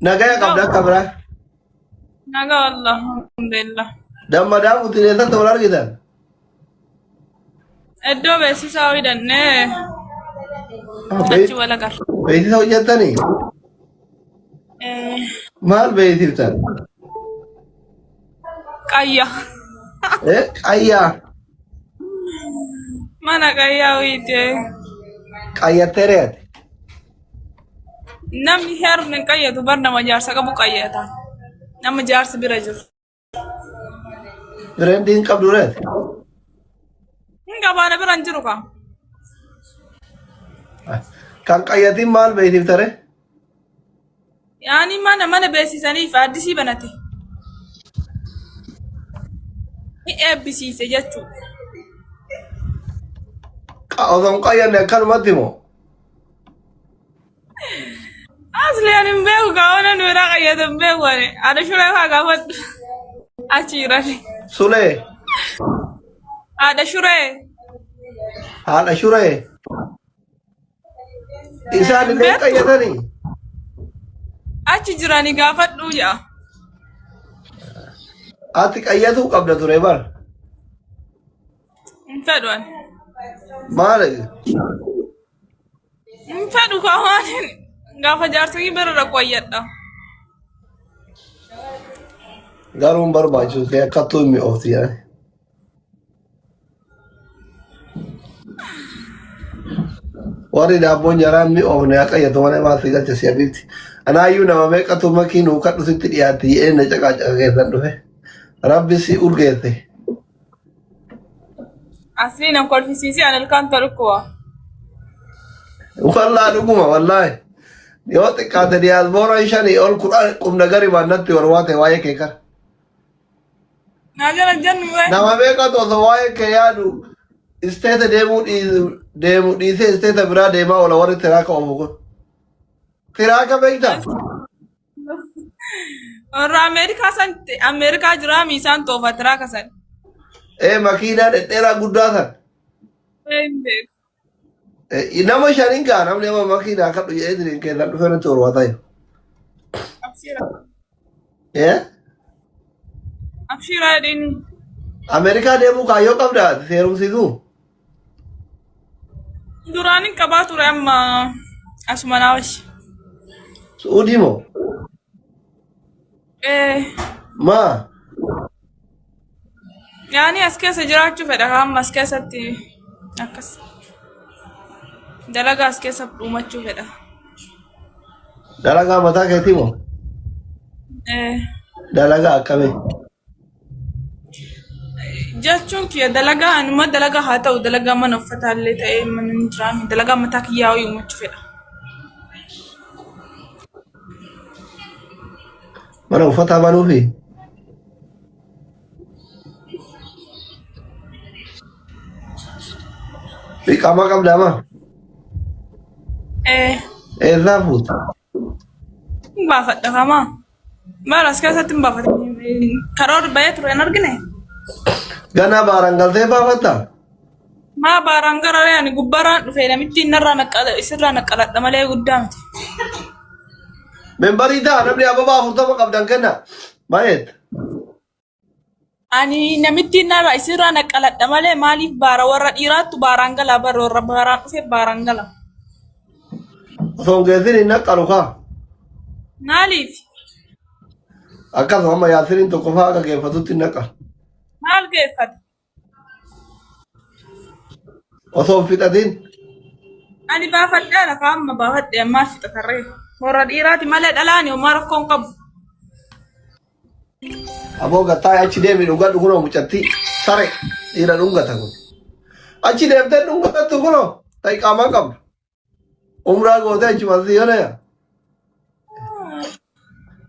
Nagaya qabda akka biraa. Nagaa wallah alhamdulillah. Dammadaa fuutiin eessatti wal argitan? Iddoo beeksisaa hidhannee achi wal agarra. Beeksisa hojjettanii? Eh, Maal beeksiftan? Qayya. Eh, Qayyaa. Mana qayyaa wiitee. Qayyattee re'ate. Namni heerumne hin qayyatu bar nama jaarsa qabu qayyata. Nama jaarsi bira jiru. Fireendi hin qabdu re'ate. Hin qabaana bira hin jiru kaa. Kan qayyatiin maal beeksifta ree? Yaani mana mana beeksisaniif addisii banate. Ni eebbisiise jechuudha. Osoo hin qayyanne akkanumatti moo? Asli ani hin beeku kaa waan nu irraa qayyate hin beeku ani. Haadha shuree faa gaafadhu. Achi jirani. Sulee Haadha shuree. haadha shuree isaan illee Beektu. qayyatanii Achi jirani gaafadhu jedha. ati qayyatuu qabda ture bar Hin fedhu ani. maal Hin fedhu kaa waan gaafa jaarsa bira dhaqu wayyadha. Garuu hin barbaachisu ta'e akkattuu hin mi'oofti yaa. Warri daabboon jaraa hin mi'oofne haa qayyatu malee maal si galcha si habiibti. Anaayyuu nama meeqatu makii nuu kadhu sitti dhiyaatti jedhee na caqaa caqa keessan dhufe. Rabbi si urgeesse. Asliin an kolfisiisee an ilkaan tolkuwa. Wallaa dhuguma wallaahi. Yoo xiqqaate diyaasbooraan shanii ol kudhan qubna gari natti warwaate waa'ee kee kana. Naa jala jennu wee. Nama meeqatu osoo waa'ee kee yaadu isteeta deemuu deemu dhiisee isteeta biraa deemaa oola warri tiraaka oofu kun. Tiraaka beektaa? Warra Ameerikaa san Ameerikaa jiraa miisaan toofa tiraaka san. Ee makiinaa dhedheeraa guddaa san. Ee hin beeku. Nama shanin gaa namni amma makiinaa kadhu jedhee diriin keessan dhufee natti horwaataa jiru. Abshiira. Ee Abshiira jedhiin. Ameerikaa deemuu kaayyoo qabdaa ati seerumsiisuu? Duraan hin qabaa ture amma asuma naa wayya. Su'uudii moo? Ee Maa? yaani as keessa jiraachuu fedha amma as keessatti akkas dalagaa as keessa dhuumachuu fedha. Dalagaa mataa keetii moo? Ee Dalagaa akkamii? Jechuun kiyya dalagaa anuma dalagaa haa ta'u dalagaa mana uffataa illee ta'ee mana hin jiraanne dalagaa mataa kiyyaa wayii uumachuu fedha. Mana uffataa banuufi? Iqaamaa qabdaa maa? Ee Eessaa fuuta? hin baafadha kamaa. Maal as keessatti hin baafate? Karoorri bahee ture hin argine? Ganaa baaraan galtee baafatta? Maa baaraan gara ani gubbaaraan dhufe namitti narraa naqqala isirraa naqqaladha malee guddaa miti. Membarii ta'a namni ababaa 40 qabdan kenna. Maayet. Ani namitti narraa isirraa naqqaladha malee maaliif baara warra dhiiraattu baaraan gala bara warra baaraan dhufe baaraan gala. Osoo hin geessin hin naqqalu kaa. Maaliif? Akkasuma amma yaasiriin tokko fa'aa akka geeffatutti hin naqqalu. Maal geeffate? Osoo hin fixatin. Ani baafadhee lafa amma baafadhee ammaa fixatarree. Warra dhiiraati malee dhalaani homaa rakkoo hin qabu. Aboo gattaa achi deemi dhugadhu kunoo mucattii sare dhiira dhungata kun. Achi deemtee dhungattu kunoo ta'i qaamaa qabdu. Umraa gootee achi masii yoona yaa.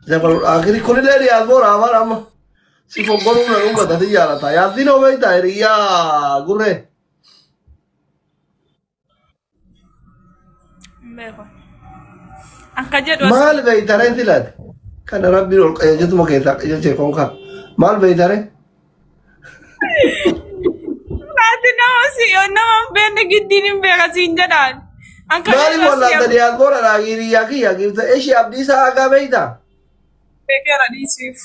Jabalu akiri kunillee diyaasboora afaan amma si foggoruun na dhungata si jaalata. Yaasiin hoo beektaa hiriyyaa gurree. Hin beeku. Akka jedhu as Maal beeytaree silaati? Kana rabbiin ol qajeelchetuma keessaa qajeelche konkaa. Maal beeytaree? Ati nama si nama hin beekne giddiin hin beeka siin jedhaan. Akka Maaliif jedhu as wallaalta diyaaspoora dhaa hiriyyaa kiyya giifta ishee abdiisaa hagaa beeytaa? Beekeera dhiisiif.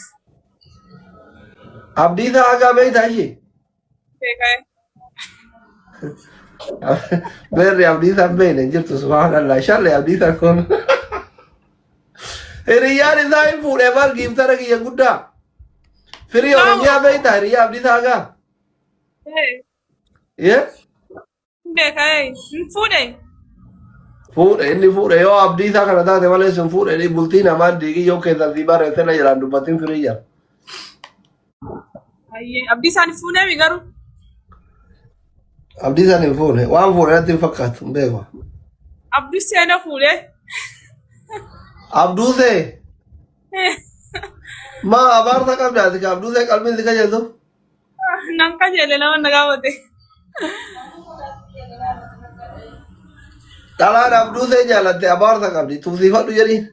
Abdiisaa Aagaa beektaa ishee? Beekee. Beerri Abdiisaa hin beekne hin jirtu subhaanallah. Shallee Abdiisaa kun. Hiriyyaan isaa hin fuudhee bar giiftara kiyya guddaa. Firii Oromiyaa beektaa hiriyyaa Abdiisaa Aagaa? Yee? Beekee. Hin fuudhe. Fuudhe inni fuudhe yoo Abdiisaa kana taate malee sin fuudhe inni bultii namaan diigii yoo keessan sii barreesse na jedhaan dubbatin firii jira. Ayyee Abdiisaan hin fuuneemi garuu. Abdiisaan hin fuune waan fuudhe natti hin fakkaatu hin beeku. Abduu seena fuudhee. Abduusee maa abaarsa qabda ati ka Abduusee qalbiin si qajeeltu? Nan qajeele nama na gaafate. Dhalaan Abduusee jaalatte abaarsa qabdi tuusiifadhu jedhiin.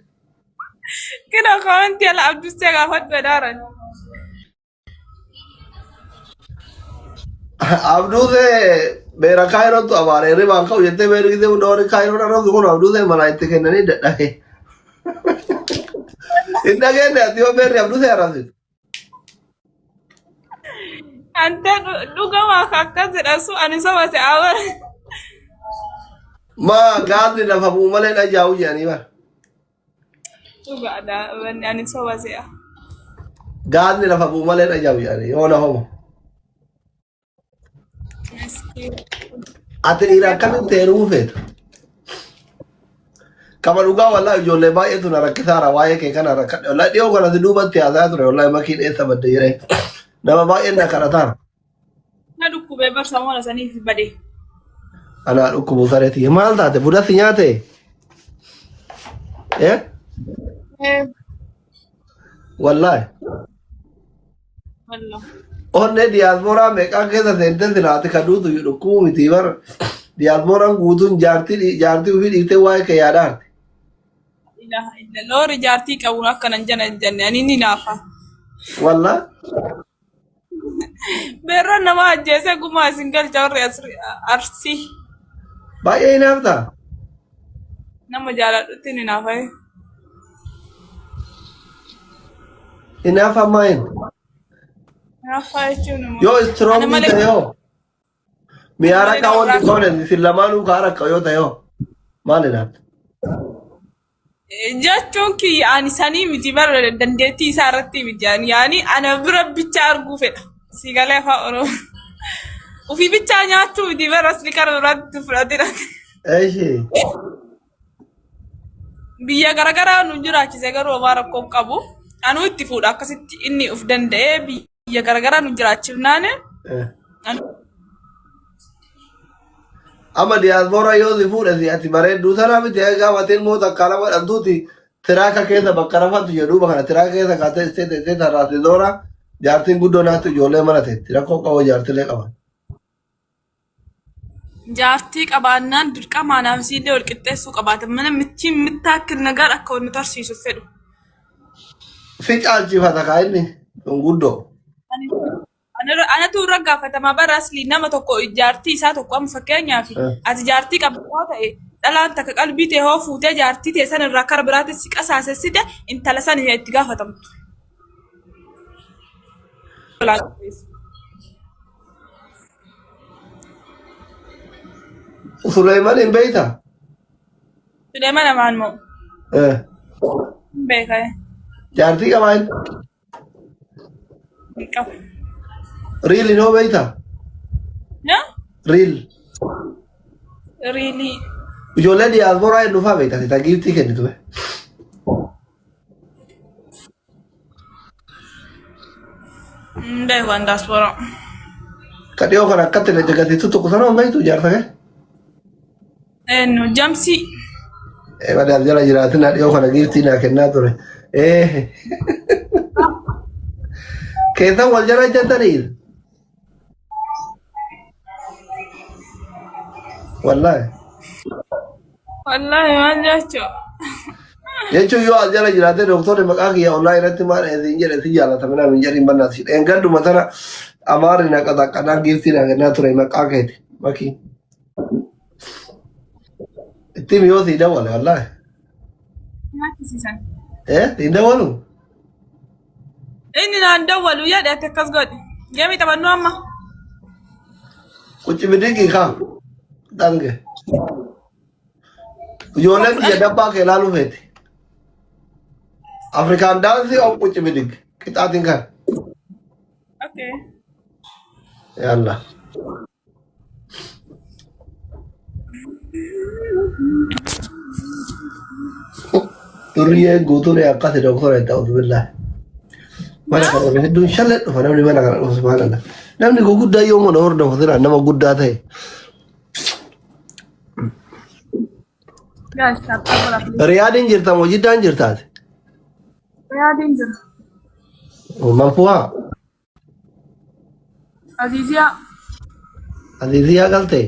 Kina koomentii ala Abduusee gaafadhu jedhaaran. Abduusee beera kaayirootu abaare hirribaan ka'u jettee beerri gisee hunda warri kaayiroo dharrootu kun Abduusee manaa itti kennanii dadhabe. Hin dhageenye ati yoo beerri Abduusee arrabsitu. Ante dhugamaa akkas jedha su ani soba se'aa bara. Maa gaafni lafa bu'u malee dhajaa'u jedhanii bara. Dhugaadha wanni ani soba se'a. Gaafni lafa bu'u malee dhajaa'u jedhanii yoo na homa. Miskiin. Ati dhiira akkamitti heerumuu feeta? Kama dhugaa wallahi ijoollee baay'eetu na rakkisaara waa'ee kee kana rakkadhe. Wallahi dhiyoo kana si duubatti haasaa ture wallahi makiin eessa badde jedhee. Nama baay'een na kadhataara. Na dhukkubee barsamoona saniif bade. Anaa dhukkubu sareeti. Maal taate budasi nyaate? Eh? Wallahi. Wallah. Onnee diyaaspooraa meeqaan keessa seentee silaati ka duutu dhukkubuu miti bar diyaaspooraan guutuun jaartii jaartii ofii dhiiftee waa'ee kee yaadaarti. Ilaha illallah. Warri jaartii qabuun akkana hin jana hin jenne ani ni naafa. Wallah. Beerroon nama ajjeesee gumaa isin galcha warri arsii. Baay'ee hinaafta. Nama jaaladhutti ni naafa. Hinaafa maayin. Hinaaffaa jechuun immoo. Yoo Ana istiroommii malee ta'e hoo mi'a malee rakkaa nama wanti biraa goone isin lamaanuu kaa rakka yoo ta'e hoo maal hinaafta? Jechuun kiyya ani sanii miti bara dandeettii isaa irratti miti ani yaani ana bira bicha arguu fedha. Si galee afaan Oromoo. Ofii bichaa nyaachuu miti bara asli kara biraatti fudhatee Eeshi. Biyya garaagaraa nu jiraachise garuu homaa rakkoo hin qabu. Anuu itti fuudha akkasitti inni of danda'ee biyya garaagaraa nu jiraachifnaan Amma diyaaspoora yoo si fuudhe si ati bareedduu sana miti egaa matiin moo takka lama dhabduuti tiraaka keessa bakka rafatu jedhuuba kana tiraaka keessa kaatee istee teessee tarraate zoora jaartiin guddoo naatti ijoollee mana teetti rakkoo qabu jaartilee qaban. Jaartii qabaannaan dirqama anaaf isiillee wal qixxeessuu qabaata. Mana michiin mittaakkil nagaan akka wal nu tarsiisu fedhu. Si caalchifata kaa inni sun guddoo. Anatu irra gaafatamaa bara asli nama tokko jaartii isaa tokko amma fakkeenyaaf ati jaartii qabdu yoo ta'e dhalaan takka qalbii tee hoo fuutee jaartii tee san irraa kara biraatti si qasaasessite intala san itti gaafatamtu. Suleyman hin beeyta? Suleeman amaan moo? Eh. Hin beeka. Jaartii qabaa inni? Hin qabu. Riil hin hoo beeyta? Na? Riil. Riilii. Ijoollee diyaasporaa hin dhufaa beekta ta giiftii kennitu. Hin beeku an daasporaa. Ka dhiyoo kana akkatti na jagatiitu tokko sana hin beektu jaarsa kee. Eenyu jamsii. Ee badaaf jala jiraatin dhiyoo kana giiftii naa kennaa ture. Ee. Keessan wal jala jettanii. Wallaahi. Wallaahi maal jechuu. Jechuun yoo as jala jiraate dooktorri maqaa kiyya onlaayinii irratti maal hin jedhe si jaalata minaa hin jedhin bannaas shi. Dheengadduma tana amaarri na qaxaqqanaa giiftii naa kennaa ture maqaa keeti makii. Ittiin yoo sii dawwale wallaahi. Nyaachisiisan. Eh siin dawwalu? Inni naan dawwalu jedhe ati akkas godhi. Geemii taphannu amma. Qucci bidigi kaa. Dhange. Ijoolleen biyya dabbaa kee ilaaluu feeti. Afrikaan daansii of qucci bidig. Qixaatiin kan. Okay. Yalla. Durriyyeen guutuun akkasi doktora itti ta'utu billaa. Mana kana hedduun shallee dhufa namni mana kana dhufu subhaanallah. Namni guguddaa yoo mana hordofu siraan nama guddaa ta'e. Guys, tap tap godhaa please. Riyaadiin jirta moo Jiddaan jirtaati? Riyaadiin jira. Manfu'aa. Aziiziyaa. Aziiziyaa galtee?